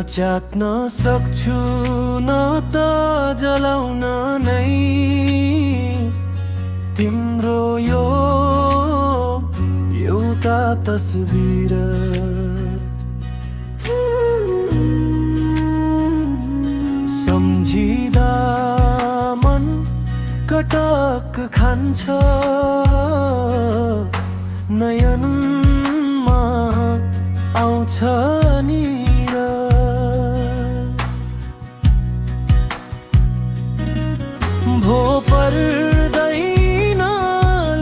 च्यात्न सक्छु न त जलाउन नै तिम्रो यो एउटा तस्बिर। सम्झिँदा मन कटक खान्छ, नयनमा आउँछ निर। भो पर्दैन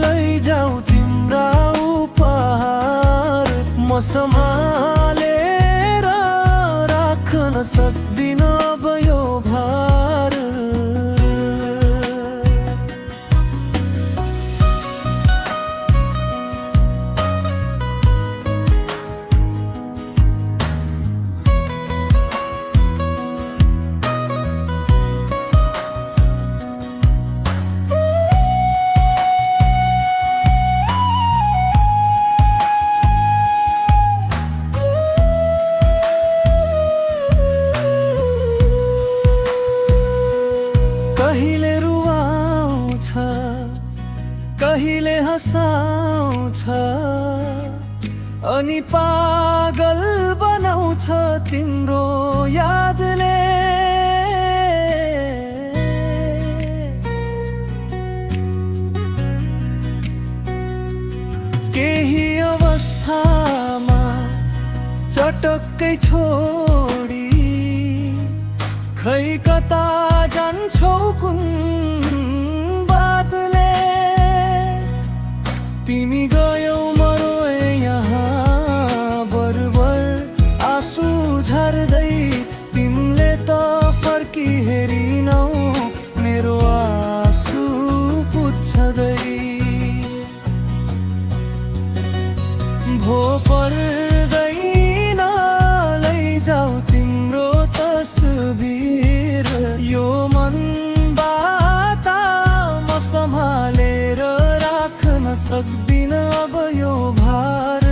लैजाऊ तिम्रा उपहार, म सम्हालेर राख्न सक्दिन अब यो भार। कहिले रुवाउँछ, कहिले हँसाउँछ, अनि पागल बनाउँछ तिम्रो यादले। केही अवस्थामा चटक्कै छोडी खै कता जान्छौ कुन बातले। तिमी गयौ मरोए यहाँ बरबर आँसु झर्दै, तिमीले त फर्की हेरिनौ मेरो आँसु पुच्छदै। भो पर्दैन लैजाऊ तिम्रो तस्बिर, यो मनबाट म सम्हालेर राख्न सक्दिन अब यो भार।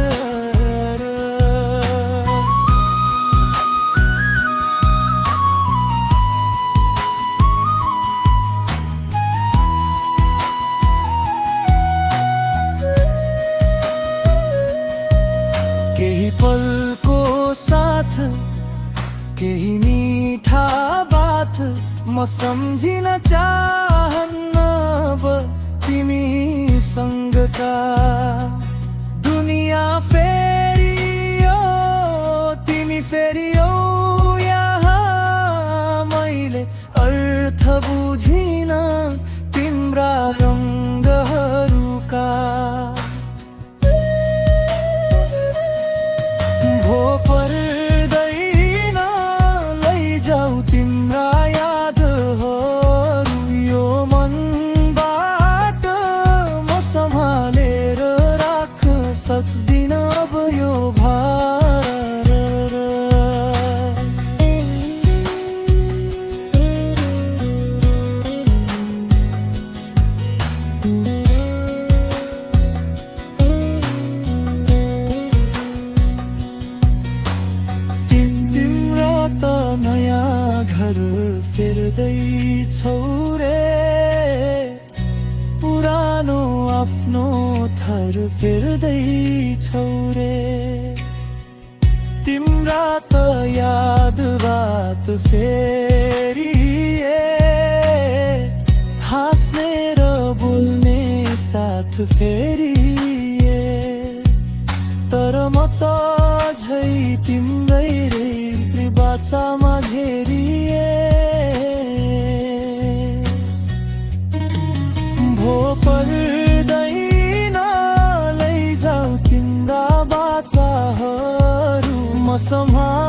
केही पलको साथ, केही मीठा बात, म सम्झिन चाहन्न अब तिमीसँगका। दुनियाँ फेरियो तिमी फेरियो यहाँ, मैले अर्थ बुझिन तिम्रा रङ्गहरूका। भो पर्दैन लैजाऊ तिम्रा यादहरू, यो मनबाट म सम्हालेर राख्न सक्दिन अब यो भार। नयाँ घर फिर्दैछौ रे, पुरानो आफ्नो थर फिर्दैछौ रे। तिम्रा त याद बात फेरि हाँस्ने र बोल्ने साथ फेरि, तर म त झै तिम्रै रे बाचामा घेरिए। भो पर्दैन लैजाऊ तिम्रा बाचाहरू, म सम्हालेर